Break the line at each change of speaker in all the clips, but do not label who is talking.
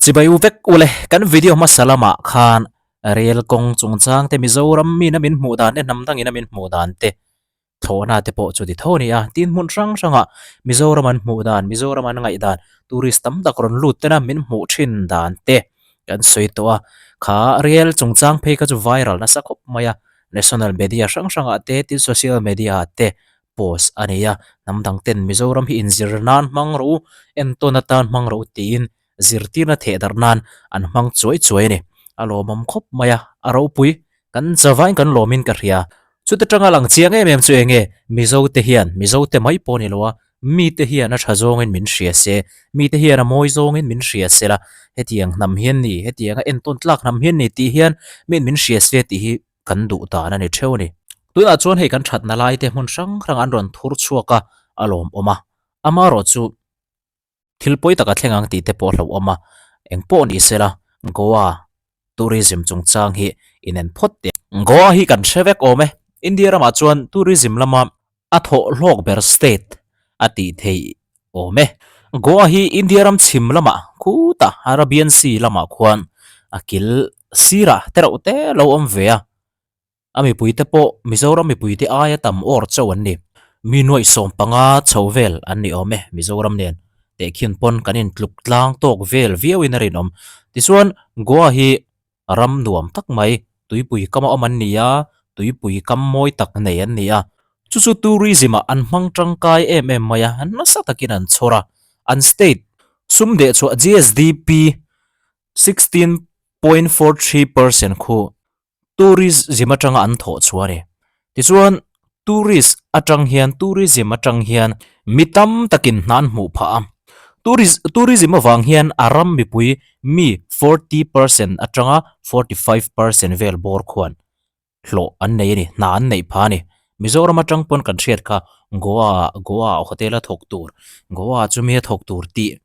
Chibai u vek ule, kan video hmasa lamah khan rel kawng chungchang te Mizoram mina min hmuh dan te hnam dangin a min hmuh dan te thlawhna te pawh chu ti tho a ni a, tin hmun hrang hrangah Mizoram an hmuh dan, Mizoram an ngaih dan, tourist tam tak rawn lut tena min hmuh thin dan te kan sawi tawh a, kha rel chungchang phei kha chu viral nasa khawp mai a, national media hrang hrangah te tin social media ah te post a nei a, hnam dang ten Mizoram hi inzir nan hmang rawh u, entawn atan hmang rawh u tiin zirtirna theh darh nan an hmang chuai chuai a ni. A lawmawm khawp mai a, a ropui kan chavain kan lawmin ka hria. Chuta tanga lang chiang em em chu eng nge Mizo te hian, Mizo te mai pawh a ni lo a, mite hian a tha zawngin min hria se, mite hian a mawi zawngin min hria se la, hetiang hnam hian ni, hetianga entawn tlak hnam hian ni tih hian miin min hria se tih hi kan duh dan a ni theuh a ni. Tunah chuan hei kan thatna lai te hmun hrang hrang an rawn thur chhuak a, a lawmawm a. Amaherawhchu thil pawi taka thleng ang tih te pawh a hlauhawm a, eng pawh ni sela Goa tourism chungchang hi inen phawt teh. Goa hi kan hre vek awm e, India ramah chuan tourism lama a thawh hlawk ber state a tih theih awm e. Goa hi India ram chhim lamah khutah Arabian Sea lamah khuan a kil sirah tereuh te lo awm ve a. A mipuite pawh Mizoram mipuite aia tam awr chauh an ni. Mi nuaih 15 chho vel an ni awm e Mizoram nen tehkhin pawn kan intluk tlang tawk vel viauin a rinawm. Tichuan Goa hi Ram nuam tak mai, tuipui kama awm an ni a, tuipui kam mawi tak nei an ni a. Chu chu tourism ah an hmang tangkai em em mai a, nasa takin an chhawr a. An state sum deh chhuah GSDP 16.43% khu tourism atanga an thawh chhuah a ni. Tichuan tourist atang hian tourism atang hian mi tam takin hna an hmuh phah a, tourism avang hian a ram mipui mi 40% atanga 45% vel bawr khuan hlawh an nei a ni, hna an neih phah a ni. Mizoram atang pawn kan hriat kha Goa ah Goa ah hotel a thawk tur, Goa ah chumi a thawk tur tih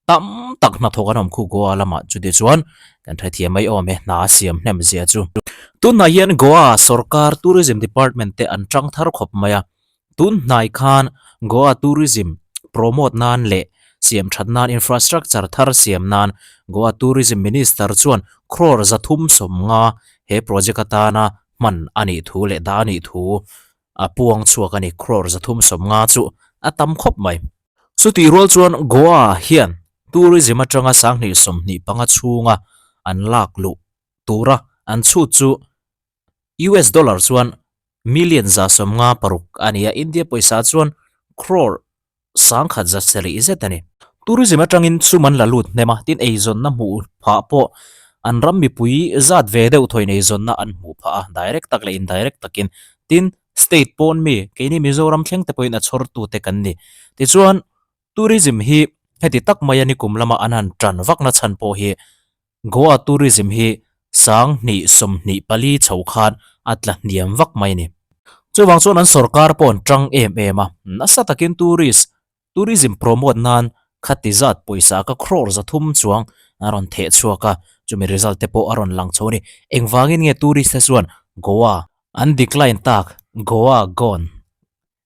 Tam tak hnathawk an awm khu Goa lamah chuti chuan kan hrethiam mai awm e, hna a siam hnem zia chu. Tunhnai hian Goa sorkar Tourism Department te an tang thar khawp mai a, tunhnai khan Goa Tourism promote nan leh siam that nan infrastructure thar siam nan Goa Tourism Minister chuan crore 350 he project atana hman a nih thu leh dah a nih thu a puang chhuak a ni, crore 350 chu a tam khawp mai. Chutih rual chuan Goa hian tourism atanga 2025 chhunga an lak luh tura an chhut chu US dollar chuan million 156 a ni a, India pawisa chuan crore 1,170 zet a ni. Tourism atangin sum an la lut hnem a, tin eizawnna hmuh phah pawh an ram mipui zat ve deuh thawiin eizawnna an hmuh phah a, direct tak leh indirect takin. Tin, State pawn mi, keini Mizoram thleng te pawhin a chhawrtute kan ni. Tichuan, tourism hi heti tak maia nikum lama an han tan vakna chhan pawh hi Goa tourism hi 2024 chho khan a tla hniam vak mai a ni. Chuvang chuan an sorkar pawh an tang em em a, nasa takin tourist Tourism promote nan khati zat pawisa ka crore 300 chuang a rawn theh chhuak a, chumi result te pawh a rawn lang chho a ni. Engvangin nge tourist te chuan Goa an decline tak, Goa gone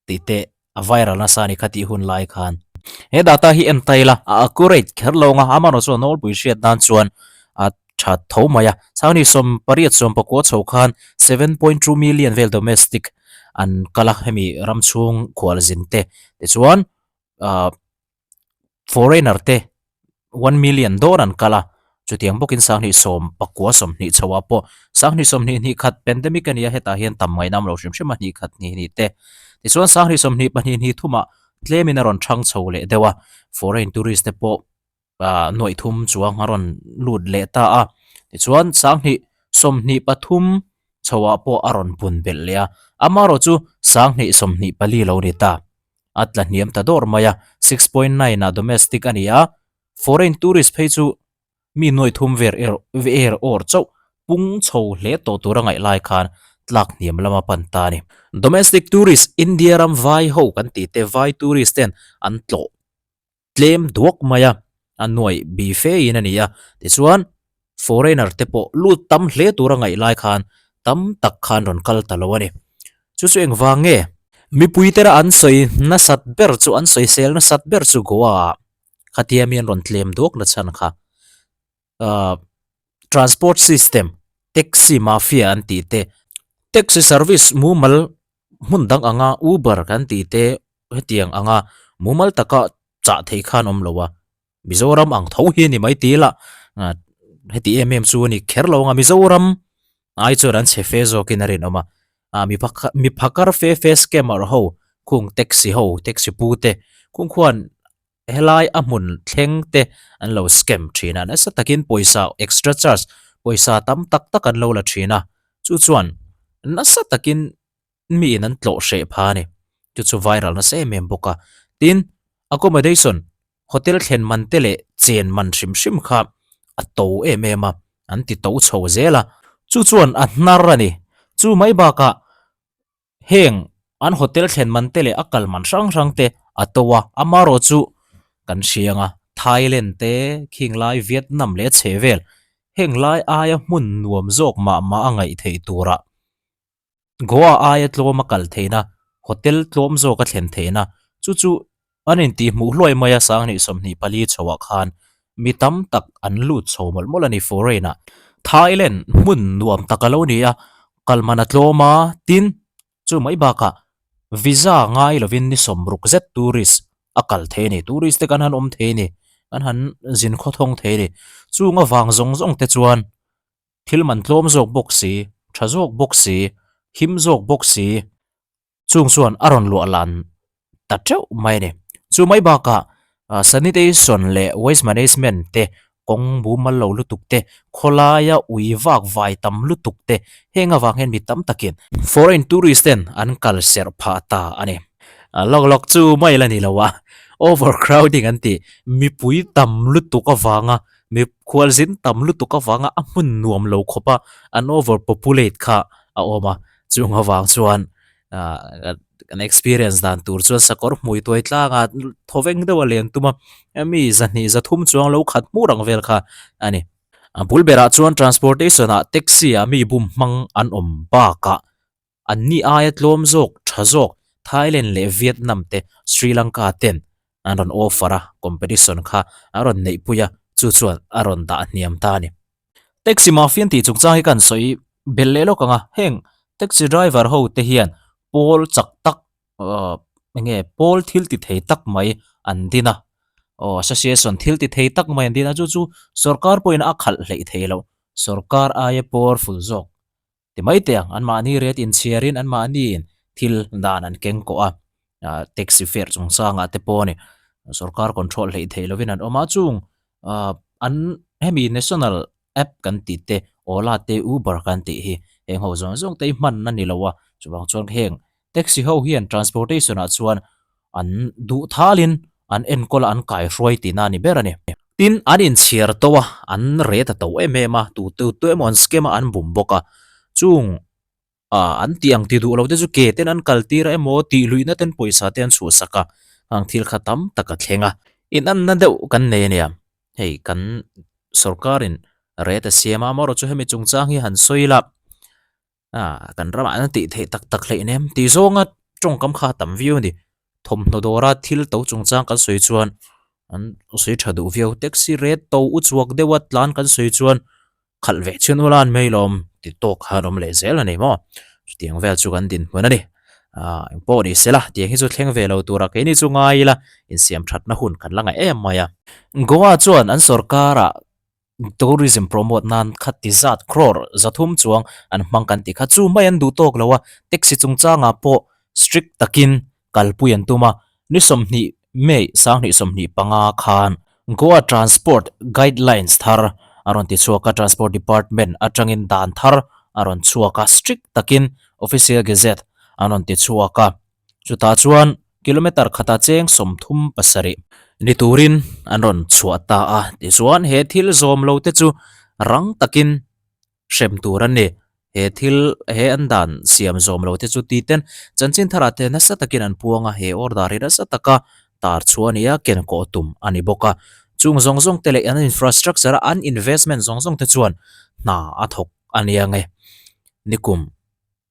tih te a viral nasa a ni khatih hun lai khan. He data hi en ta ila a accurate kher lo ang a, amaherawhchu chu a nawlpui hriat nan chuan a tha tho mai a. Chhangni 80 19 chho khan 7.2 million vel domestic an kal a, hemi ram chhung khualzin te tichuan ah foreigner te 1 million dawn an kal a, chutiang bawkin 2019 20 chho ah pawh 2021 pandemic a ni a, hetah hian tam ngaihna awm lo hrim hrim a, hnih khat hnih hnih te tichuan 2022 23 ah tlemin a rawn thang chho leh deuh a, foreign tourist te pawh. ah nuaih thum chuang a rawn lut leh ta a tichuan 2023 chhoah pawh a rawn pun belh leh a amaherawh chu 2024 lo ni ta a tla hniam ta dawr mai a 6.9 ah domestic a ni a foreign tourist phei chu mi nuaih thum ver er awr chauh pung chho hle tawh tur a ngaih lai khan tlak hniam lama pan ta a ni. Domestic tourist India ram vai ho kan tih te vai tourist ten an tlawh tlem duak mai a, a nuaih bi fe in a ni a, tichuan foreigner te pawh lut tam hle tura ngaih lai khan tam tak khan rawn kal ta lo a ni. Chu chu engvang nge? Mipui tera an sawi nasat ber chu an sawi sel nasat ber chu Goa ah khatia mi an rawn tlem duak na chhan kha. Ahh transport system taxi mafia an tih te taxi service mumal hmun dang anga uber kan tih te hetiang anga mumal taka chah theih khan awm lo a Mizoram ang tho hi a ni mai ti ila ah heti em em chu a ni kher lo anga Mizoram ai chuan an chhe fe zawkin a rinawm a ah mi pakhat mi phakar fe fe scammer ho khung taxi ho taxi pu te khung khuan Helai a hmun thleng te an lo scam thin a, nasa takin pawisa extra charge pawisa tam tak tak an lo la thin a, chu chuan nasa takin miin an tlawh hreh pha a ni, chu chu viral nasa em em bawk a, tin accommodation hotel thlen man te leh chen man hrim hrim kha a to em em a, an ti to chho zel a, chu chuan a hnar a ni, chu mai bakah Heng an hotel thlen man te leh a kal man hrang hrang te a to a, amarawh chu kan hria ang a, Thailand te, khing lai Vietnam leh a chhe vel, heng lai aia hmun nuam zawk mah mah a ngaih theih turah Goa aia tlawm a kal theihna, hotel tlawm zawk a thlen theihna chu chu An intihhmuh hluai mai a sanghnih 24 chhoah khan mi tam tak an lut chho mawlh mawlh a ni foreign ah. Thailand hmun nuam tak a lo ni a, kal man a tlawm a, tin chu mai bakah visa ngai lovin ni sawmruk zet tourist a kal thei a ni, tourist te kan han awm thei a ni, kan han zin khawthawng thei a ni. Chung avang zawng zawng te chuan thil man tlawm zawk bawk si, tha zawk bawk si, him zawk bawk si, Chung chuan a rawn luah lan ta teuh mai a ni. Chu mai bakah sanitation leh waste management te, kawng mumal lo lutuk te, khawlaia ui vak vai tam lutuk te heng avang hian mi tam takin foreign tourist ten an kal serh phah ta a ni. Lawk lawk chu mai la ni lo a, overcrowding an tih, mipui tam lutuk avanga mi khualzin tam lutuk avanga a hmun nuam lo khawpa an overpopulate kha a awm a. Chung avang chuan ah kan experience dan tur chuan sakawr hmui tuai tlanga thawveng deuh a len tum a mi zahnih zathum chuang lo khat hmur ang vel kha a ni. A bul berah chuan transportation ah taxi ah mi bum hmang an awm bakah an ni aia tlawm zawk tha zawk Thailand leh Vietnam te Sri Lanka ten an rawn offer a competition kha a rawn neihpui a chu chuan a rawn dah hniam ta a ni. Taxi mafia an tih chungchang hi kan sawi belh leh lawk ang a, heng taxi driver ho te hian pawl chak tak ahh eng nge pawl thil ti thei tak mai an din a, aw association thil ti thei tak mai an din a chu chu sorkar pawhin a khalh hleih thei loh sorkar aia powerful zawk Ti mai teh ang, anmahni rate inchhiarin anmahniin thil dan an keng kawh a, ah taxi fare chungchangah te pawh a ni, sorkar control hleih theih lovin an awm a, chung ah an hemi national app kan tih te Ola te Uber kan tih hi heng ho zawng zawng te hi hman a ni lo a, chuvang chuan heng taxi ho hian transportation ah chuan an duh thalin an enkawl a an kaihruai tihna a ni ber a ni. Tin, an inchhiar to a, an re ta to em em a, tu tu tu emaw an scam a an bum bawk a, chung ah an tih ang ti duh lo te chu ke ten an kal tir a emaw tih luihna ten pawisa te an chhuahsak a, hang thil kha tam tak a thleng a. Inanna deuh kan nei a nia, hei kan sorkarin rate a siam a, amaherawhchu chu hemi chungchang hi han sawi ila, Ah kan ramah an tih theih tak tak hleih nem tih zawnga tawngkam kha a tam viau a ni. Thawmhnaw dawra thil to chungchang kan sawi chuan an sawi tha duh viau. Taxi rate to u chhuak deuha tlan kan sawi chuan khalh ve chhin ula an mai lawm ti tawk kha an awm leh zel a ni maw. Chutiang vel chu kan dinhmun a ni. Ah engpawh ni se la tiang hi chu thleng ve lo tura keini chu ngai ila insiam thatna hun kan la ngaih em mai a. Goa chuan an sorkarah Tourism promote nan kha ti zat crore 300 chuang an hmang kan tih kha chu mai an duh tawk lo a, taxi chungchangah pawh strict takin kalpui an tum a, ni 20 May 2025 khan Goa Transport Guidelines thar a rawn ti chhuak a, Transport Department atangin dan thar a rawn chhuak a, strict takin Official Gazette an rawn ti chhuak a. Chutah chuan kilometer khata cheng 37 ni turin an rawn chhuah ta a, tichuan he thil zawm lo te chu rang takin hrem tur an ni. He thil he an dan siam zawm lo te chu ti ten chanchin tharah te nasa takin an puang a, he order hi nasa taka tar chhuah a ni a, ken kawh tum a ni bawk a. Chung zawng zawng te leh an infrastructure a an investment zawng zawng te chuan hna a thawk a nia nge. Nikum.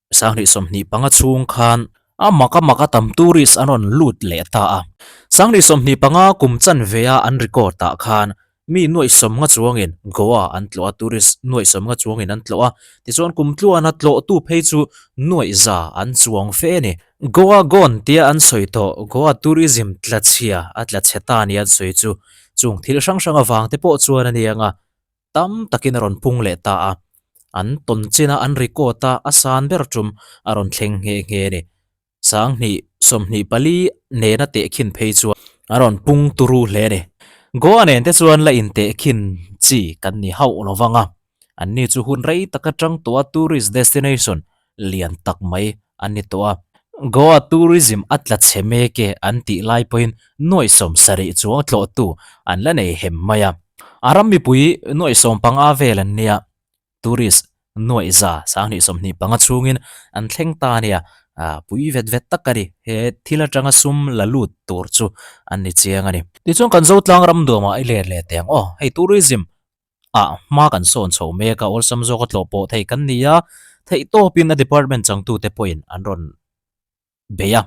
2025 chhung khan a mak a mak a tam tourist an rawn lut leh ta a. 2025 kum chanve a an record ah khan Mi nuaih sawmnga chuangin Goa an tlawh a, tourist nuaih sawmnga chuangin an tlawh a, tichuan kum tluana tlawhtu phei chu nuaih za an chuang fe a ni. Goa Gone tia an sawi tawh Goa tourism tla chhia a tla chhe ta nia an sawi chu chung thil hrang hrang avang te pawh chuan a ni ang a, tam takin a rawn pung leh ta a, an tawn chin a, an record a, a san ber tum a rawn thleng nghe nghe a ni. 2024 nena tehkhin phei chuan a rawn pung turu hle a ni. Goa nen te chuan la intehkhin chi kan ni hauh lo vang a, anni chu hun rei tak atang tawha tourist destination lian tak mai an ni tawh a. Goa tourism a tla chhe mek e an tih lai pawhin nuaih 70 chuang tlawhtu an la nei hem mai a. A ram mipui nuaih 15 vel an nia. Tourist nuaih 125 chhungin an thleng ta a nia, pui vet vet tak a ni. He thil atanga sum la lut tur chu an ni chiang a ni. Tichuan kan Zotlang ram duamah i let leh teh ang aw. Hei tourism ah hma kan sawn chho mek a, awlsam zawka tlawh pawh thei kan ni a, theihtawpin a department changtute pawhin an rawn bei a.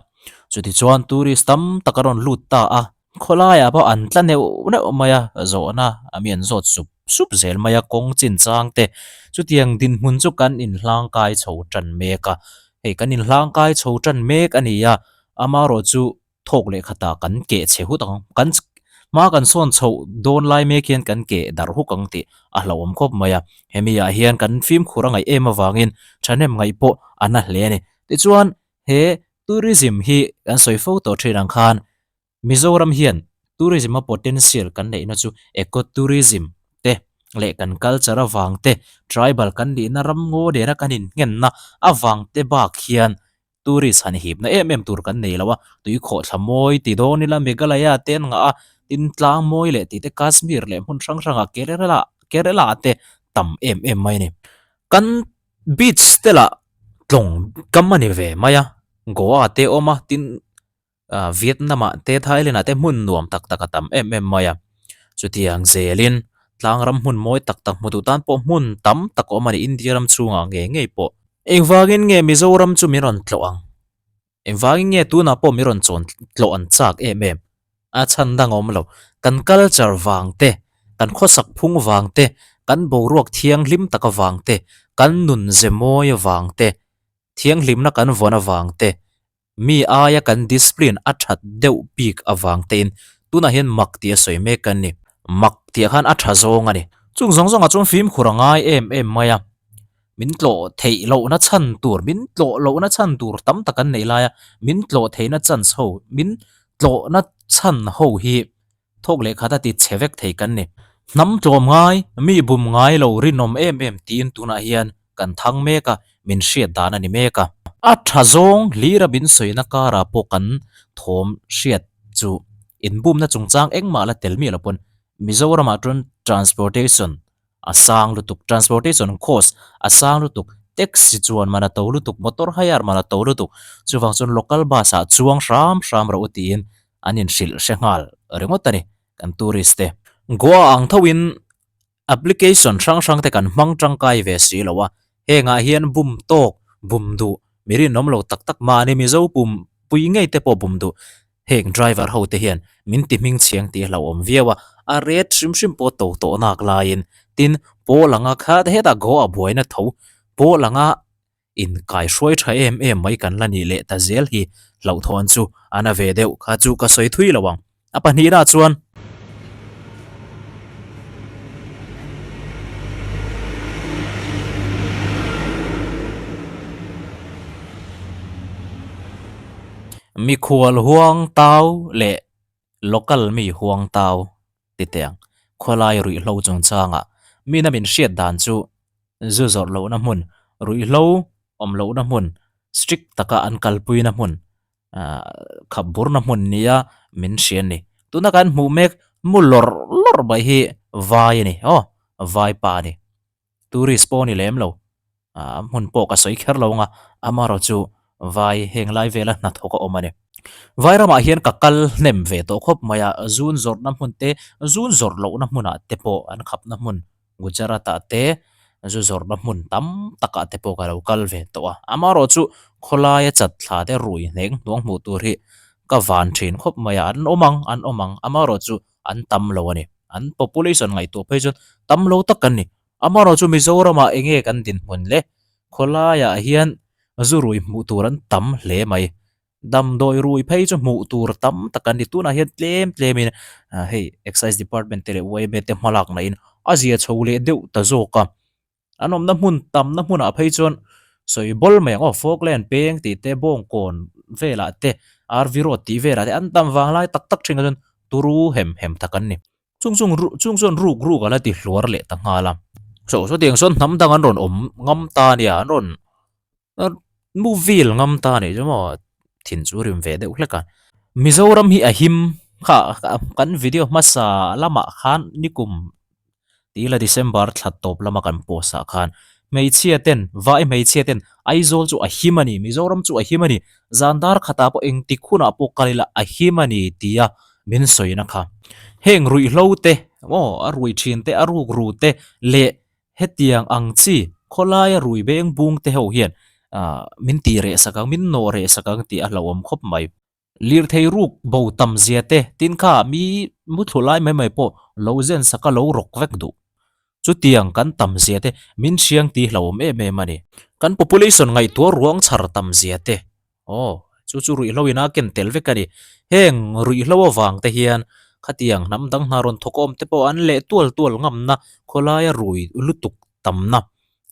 Chutichuan tourist tam tak a rawn lut ta a, khawlaiah pawh an tla neuh neuh mai a, zawhna a mi an zawt sup sup zel mai a, kawng chin chang te. Chutiang dinhmun chu kan inhlangkai chho tan mek a, hei kan inhlangkai chho tan mek a ni a, amaherawh chu thawk leh khatah kan keh chhe hut ang, kan hma kan sawn chhoh dawn lai mek hian kan keh darh huk ang tih a hlauhawm khawp mai a. Hemi ah hian kan fimkhur a ngaih em avangin thahnem ngaih pawh a na hle a ni. Tichuan He tourism hi kan sawi fo tawh thin ang khan Mizoram hian tourism a potential kan neihna chu eco tourism te leh kan culture avang te, tribal kan nihna ram ngaw nena kan innghenna avang te bak hian tourist han hipna em em tur kan nei lo a, tuikhawhthla mawi ti dawn ila Meghalaya te an ngah a, tin tlang mawi leh tih te Kashmir leh hmun hrang hrangah Kerala Kerala ah te tam em em mai a ni. Kan Beach te lah tlawng kam a ni ve mai a, Goa te awm a, tin ah Vietnam ah te Thailand ah te hmun nuam tak tak a tam em em mai a. Chutiang zelin tlang ram hmun mawi tak tak hmu duh tan pawh hmun tam tak a awm a ni India ram chhungah ngei ngei pawh. Engvangin nge Mizoram chu min rawn tlawh ang? Engvangin nge tunah pawh mi rawn chawn tlawh an chak em em? A chhan dang awm lo. Kan culture vang te, kan khawsak phung vang te, kan boruak thianghlim tak avang te, kan nun ze mawi avang te, thianghlimna kan vawn avang te, mi aia kan discipline a that deuh bik avang tein tunah hian mak tih a sawi mek kan ni. Mak tih ah khan a tha zawng a ni. Chung zawng zawngah chuan fimkhur a ngai em em mai a. Min tlawh theih lohna chhan tur, min tlawh lohna chhan tur tam tak an neih lai a, min tlawh theihna chance ho, min tlawhna chhan ho hi thawk leh khat a ti chhe vek thei kan ni. Hnam tlawm ngai, mi bum ngai lo rinawm em em tiin tunah hian kan thang mek a, min hriat dan a ni mek a. A tha zawng hlira min sawina karah pawh kan thawm hriat chu inbumna chungchang engmah la tel miah lo pawn Mizoramah chuan transportation a sang lutuk, transportation cost a sang lutuk, taxi chuan man a to lutuk, motor hire man a to lutuk, chuvang chuan local bus ah chuang hram hram rawh u tiin an inhrilh hre nghal ringawt a ni kan tourist te. Goa ang thoin application hrang hrang te kan hmang tangkai ve si lo a, hengah hian bum tawk, bum duh, mi rinawm lo tak tak mahni Mizo pum pui ngei te pawh bum duh Heng driver ho te hian min ti hming chhiang tih a hlauhawm viau a, a rate hrim hrim pawh to tawh nak laiin tin pawl anga kha hetah Goa buaina tho pawl anga inkai hruai tha em em mai kan la nih leh ta zel hi hlauhthawn chu a na ve deuh kha chu ka sawi thui lo ang. A pahnihna chuan. Mikhual huang tau leh local mi huang tau ti teh ang. Khawlai ruihhlo chungchangah mina min hriat dan chu zu zawrh lohna hmun, ruihhlo awm lohna hmun, strict taka an kalpuina hmun, ah khap burna hmun nia min hria a ni. Tuna kan hmuh mek mu lawrh lawrh mai hi vai a ni aw, vai pa a ni. Tourist pawh a ni lem lo, ah hmun pawh ka sawi kher lo ang a, amaherawh chu vai heng lai vela hnathawk a awm a ni. Vai ramah hian ka kal hnem ve tawh khawp mai a, zun zawrhna hmun te, zun zawrh lohna hmunah te pawh an khapna hmun Gujarat ah te zu zawrhna hmun tam takah te pawh ka lo kal ve tawh a, amaherawh chu khawlaia chat thla te rui hneng hnuang hmuh tur hi ka van thin khawp mai a, an awm ang an awm ang amaherawh chu an tam lo a ni. An population ngaihtuah phei chuan tam lo tak kan ni. Amaherawhchu Mizoramah eng nge kan dinhmun le? Khawlaiah hian zu rui hmuh tur an tam hle mai. Damdawi rui phei chu hmuh tur tam tak an ni. Tunah hian tlem tlemin hei Excise Department te leh yma te hmalak nahin a zia chho leh deuh ta zawk a. An awmna hmun tamna hmunah phei chuan sawi bawl mai ang aw, Falkland peng tih te, Bawngkawn velah te, RV Road tih velah te an tam vang lai tak tak thin kha chuan turu hem hem tak an ni. Chung chung chung chuan ruk ruk a la ti hluar leh ta nghal a. So sawtiang sawn hnam dang an rawn awm ngam ta nia, an rawn Movie la ngam ta anih chu maw thin chu rim ve deuh hlek a. Mizoram hi a him kha kan video hmasa lamah khan nikum tih la December thla tawp lama kan post ah khan hmeichhia ten vai hmeichhia ten Aizawl chu a him a ni Mizoram chu a him a ni zan dar khatah pawh engtik hunah pawh kal ila a him a ni tia min sawina kha. Heng ruihhlo te maw a rui thin te a ruk ru te leh Hetiang ang chi khawlaia rui beng bung te ho hian ah min tih reh sak ang, min nawh reh sak ang tih a hlauhawm khawp mai. Lirthei ruk bo tam zia te tin kha mi muthlu lai mai mai pawh lo zen sak a lo rawk vek duh. Chutiang kan tam zia te min hriang tih hlauhawm em em a ni. Kan population ngaihtuah ruang chhar tam zia te Aw, chu chu ruihhlo ina ken tel vek a ni. Heng ruihhlo avang te hian khatiang hnam dang hna rawn thawk awm te pawh an leh tual tual ngamna khawlaia rui lutuk tamna.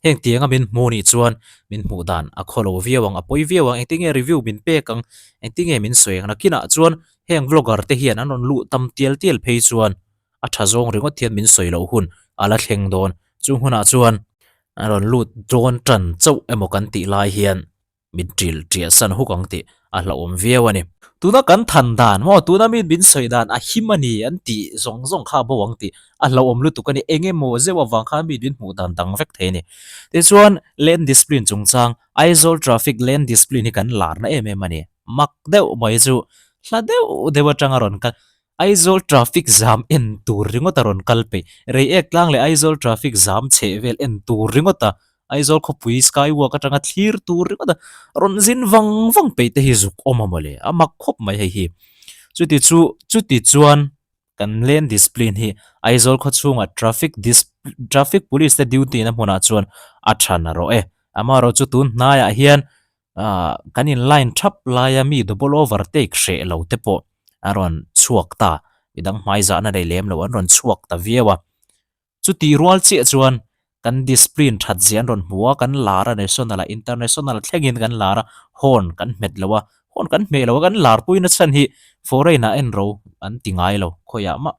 Heng tianga min hmu nih chuan min hmuh dan a khaw lo viau ang, a pawi viau ang, engtinge review min pek ang, engtinge min sawi ang. Nakinah chuan heng vlogger te hian an rawn luh tam tial tial phei chuan a tha zawng ringawt hian min sawi loh hun a la thleng dawn. Chung hunah chuan an rawn lut dawn tan chauh emaw kan tih lai hian Min ṭil ṭiah san huk ang tih a hlauhawm viau a ni. Tuna kan than dan maw, tuna mi min sawi dan a him a ni an tih zawng zawng kha a bo ang tih a hlauhawm lutuk a ni. Eng emaw zeuh avang khan mi min hmuh dan dang vek thei a ni. Tichuan, lane discipline chungchang, Aizawl traffic lane discipline hi kan larna em em a ni. Mak deuh mai chu hla deuh deuh atanga rawn kal Aizawl traffic zam en tur ringawt a rawn kal peih. Reiek tlang leh Aizawl traffic zam chheh vel en tur ringawt a, Aizawl khawpui skywalk atanga thlir tur ringawt a rawn zin vang vang peih te hi zuk awm a mawle, a mak khawp mai hei hi. Chuti chu, chuti chuan kan lane discipline hi Aizawl khaw chhungah traffic dis traffic police te duty na hmunah chuan a tha na rawh e. Amaherawhchu tun hnaiah hian Ahh kan in line thap laia mi double over take hreh lo te pawh a rawn chhuak ta, midang hmai zahna nei lem lo an rawn chhuak ta viau a. Chutih rual chiah chuan kan discipline that zia an rawn hmu a, kan lar a national ah international thlengin kan lar a, horn kan hmet lo a, horn kan hmeh lo a kan lar puina chhan hi foreign ah en ro an ti ngai lo khawiah mah.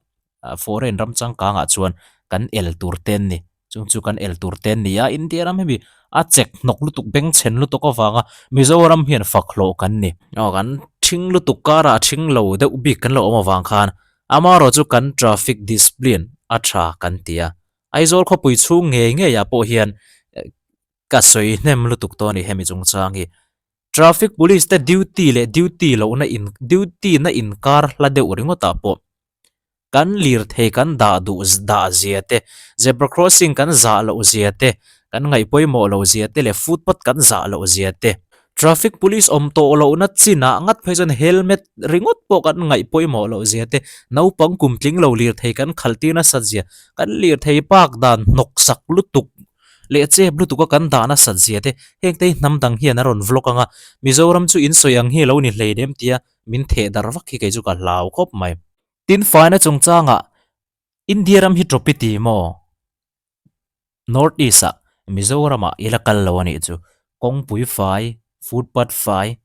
Foreign ram changkangah chuan kan el tur te an ni. Chung chu kan el tur te an ni a, India ram hemi a chek hnawk lutuk bengchhen lutuk avanga Mizoram hian fak hlawh kan ni. Aw kan thing lutuk karah thing lo deuh bik kan lo awm avang khan amaherawh chu kan traffic discipline a tha kan ti a. Aizawl khawpui chhung ngei ngeiah pawh hian ka sawi hnem lutuk tawh a ni hemi chungchang hi. Traffic police te duty leh duty lohna in duty na inkar hla deuh ringawtah pawh kan lirthei kan dah duh dah zia te, zebra crossing kan zah loh zia te, kan ngaih pawimawh loh zia te leh footpath kan zah loh zia te, traffic police awm tawh lohna chinah ngat phei chuan helmet ringawt pawh kan ngaih pawimawh loh zia te, naupang kum tling lo lirthei kan khalh tir nasat zia, kan lirthei park dan hnawk sak lutuk leh chep lutuk a kan dah nasat zia te, heng te hi hnam dang hian a rawn vlog ang a, Mizoram chu in sawi ang hi a lo ni hleinem tia min theh darh vak hi kei chu ka hlau khawp mai. Tin faina chungchangah India ram hi tawpi ti maw? North East ah Mizoram ah i la kal lo a nih chu. Kawngpui fai, footpath fai,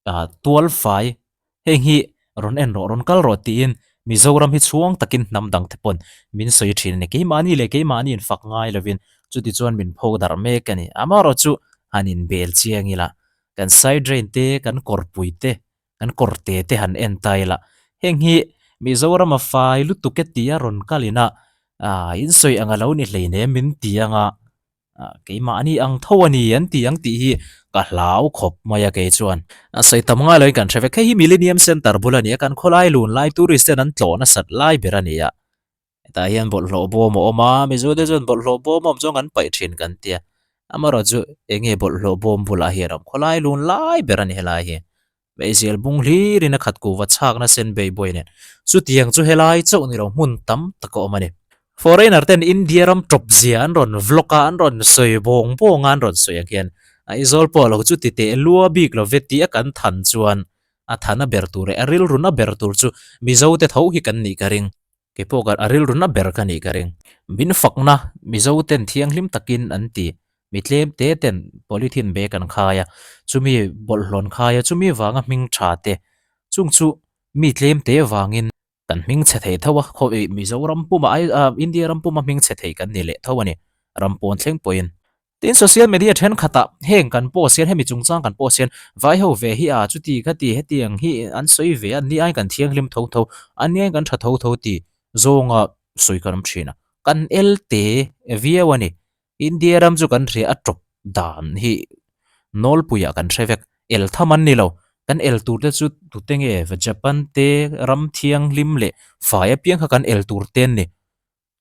ah tual fai heng hi rawn en rawh rawn kal rawh tiin Mizoram hi chhuang takin hnam dang te pawn min sawi thin a ni. Keimahni leh keimahni in fak ngai lovin chuti chuan min pho darh mek a ni. Amaherawhchu han inbel chiang ila kan side drain te, kan kawrpui te, kan kawrte te han en ta ila heng hi Mizoram a fai lutuk e tia rawn kal ina ah in sawi ang a lo ni hleinem min ti anga ah keimahni ang tho a ni an ti ang tih hi ka hlau khawp mai a kei chuan a sawi tam ngai loin kan hre vek hei hi Millennium Centre bul a ni a kan khawlai lun lai tourist ten an tlawh nasat lai ber a ni a. Hetah hian bawlhhlawh bawm a awm a, Mizo te chuan bawlhhlawh bawm a awm chuan kan paih thin kan ti a, amaherawhchu eng nge bawlhhlawh bawm bulah hian a awm khawlai lun lai ber a ni helai hi. Meizial bung hlirin a khat kuva chhakna sen bei buai nen. Chutiang chu helai chauh ni lo hmun tam tak a awm a ni. Foreigner ten India ram tawp zia an rawn vlog a, an rawn sawi bawng bawng a, an rawn sawi ang hian Aizawl pawh lo chu ti teh lua bik lo ve tih a kan than chuan a thana ber tur leh a rilruna ber tur chu Mizo te tho hi kan nih ka ring. Kei pawh a rilruna ber ka nih ka ring. Min fakna Mizo ten thianghlim takin an ti. Mi tlem te ten polythene bag an khai a, chumi bawlhhlawn khai a, chumi vanga hming tha te chung chu mi tlem te vangin Kan hming chhe thei tho a, khawi Mizoram puma ai ah India ram puma hming chhe thei kan ni leh tho a ni, ram pawn thleng pawhin. Tin social media thenkhatah heng kan post hian hemi chungchang kan post hian vai ho ve hi a chuti khati hetiang hi an sawi ve a, ni aiin kan thianghlim tho tho, a ni aiin kan tha tho tho tih zawnga sawi kan awm thin a, kan el te viau a ni. India ram chu kan hria a tawp dan hi nawlpuiah kan hre vek. El tham an ni lo. Kan el tur te chu tute nge Japan te ram thianghlim leh fai apiang kha kan el tur te an ni.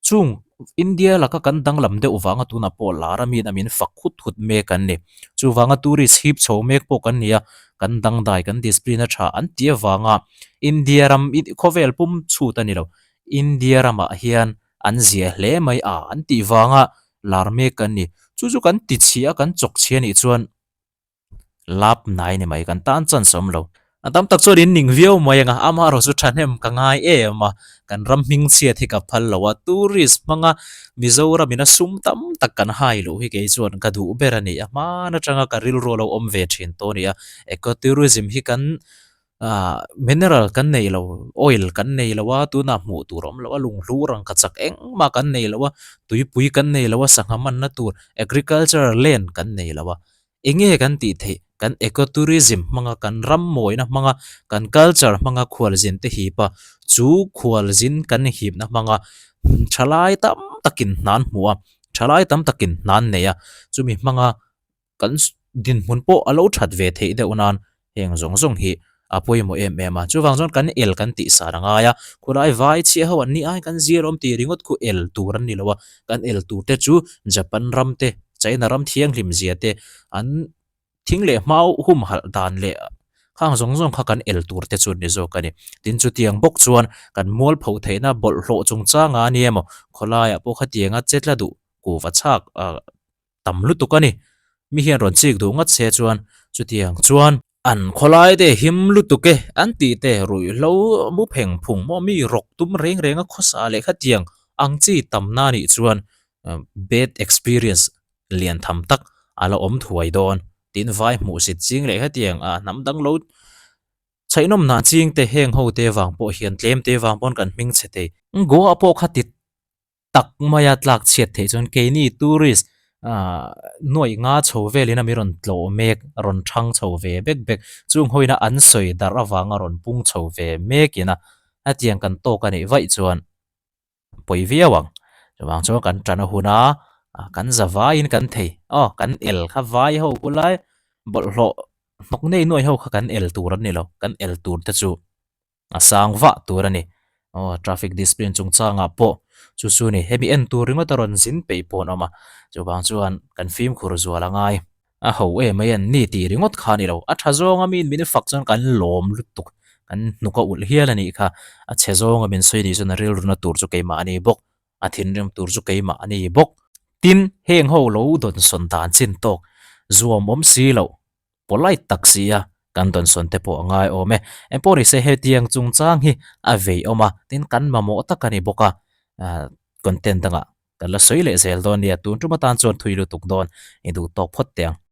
Chung India laka kan danglam deuh vanga tunah pawh lar a miin a min fak hut hut mek an ni. Chuvanga tourist hip chho mek pawh kan ni a, kan dangdai kan discipline a tha an tih avanga India ram khawvel pum chhut a ni lo. India ramah hian an zia hle mai a an tih vanga lar mek kan ni. Chu chu kan ti chhia kan chawk chhia nih chuan lap nai ni mai kan tan chance awm lo. A tam tak chuan in ning viau mai anga amaherawh chu thahnem ka ngai em a, kan ram hming chhiat hi ka phal lo a, tourist hmanga Mizoram in a sum tam tak kan hai loh hi kei chuan ka duh ber a ni a, hman atanga ka rilru a lo awm ve thin tawh a ni a, eco tourism hi kan Aaa mineral kan nei lo oil kan nei lo a tunah hmuh tur a awm lo a lunghlu rangkachak engmah kan nei lo a tuipui kan nei lo a sangha manna tur agriculture land kan nei lo a enge kan tih theih kan eco tourism hmanga kan ram mawina hmanga kan culture hmanga khualzin te hip a chu khualzin kan hipna hmanga thalai tam takin hna an hmu a thalai tam takin hna an nei a chumi hmanga Kan dinhmun pawh a lo that ve theih deuh nan heng zawng zawng hi a pawimawh em em a. Chuvang chuan kan el kan tih sar a ngai a, khulai vai chhiah ho an ni ai kan zir awm tih ringawt khu el tur an ni lo a, kan el tur te chu Japan ram te, China ram thianghlim zia te, an thing leh hmau humhalh dan leh khang zawng zawng kha kan el tur te chu an ni zawk a ni. Tin chutiang bawk chuan kan mualpho theihna bawlhhlawh chungchanga a ni emaw khawlaiah pawh khatianga che tla duh kuhva chhak ah tam lutuk a ni. Mi hian rawn chik duh ngat se chuan chutiang chuan an khawlai te him lutuk e an tih te ruihhlo mu pheng phung maw mi rawk tum reng reng a khawsa leh khatiang ang chi tamna nih chuan bad experience lian tham tak a la awm thuai dawn tin vai hmuh sit ching leh khatiang ah hnam dang lo chhaihnawm hna ching te heng ho te vang pawh hian tlem te vang pawn kan hming chhe thei. Goa pawh kha ti tak maia tlak chhiat theih chuan keini tourist ah nuaih nga chho velin a mi rawn tlawh mek rawn thang chho ve bek bek chung hawina an sawi darh avanga rawn pung chho ve mekin a hetiang kan tawk a nih vaih chuan pawi viau ang chuvang chuan kan tan a hun a kan za vaiin kan thei aw kan el kha vai ho kulai bawlhhlawh hnawk nei nuai ho kha kan el tur an ni lo kan el tur te chu. A sang vah tur a ni. Aw traffic discipline chungchangah pawh chu chu ni. Hemi en tur ringawt a rawn zin peih pawh an awm a. Chuvang chuan kan fimkhur zual a ngai. A ho em mai an ni tih ringawt kha a ni lo. A tha zawnga miin min fak chuan kan lawm lutuk. Kan hnuk a ulh hial a nih kha. A chhe zawnga min sawi nih chuan a rilruna tur chu keimah a ni bawk. A thinrim tur chu keimah a ni bawk. Tin, heng ho lo dawnsawn dan chin tawk zuam awm si loh. Polite tak si a, kan dawnsawn te pawh a ngai awm e. Engpawh ni se hetiang chungchang hi a vei awm a, tin kan mamawh tak a ni bawk a, content dangah kan la sawi leh zel dawn nia, tun tum atan chuan thui lutuk dawn i duh tawk phawt teh ang.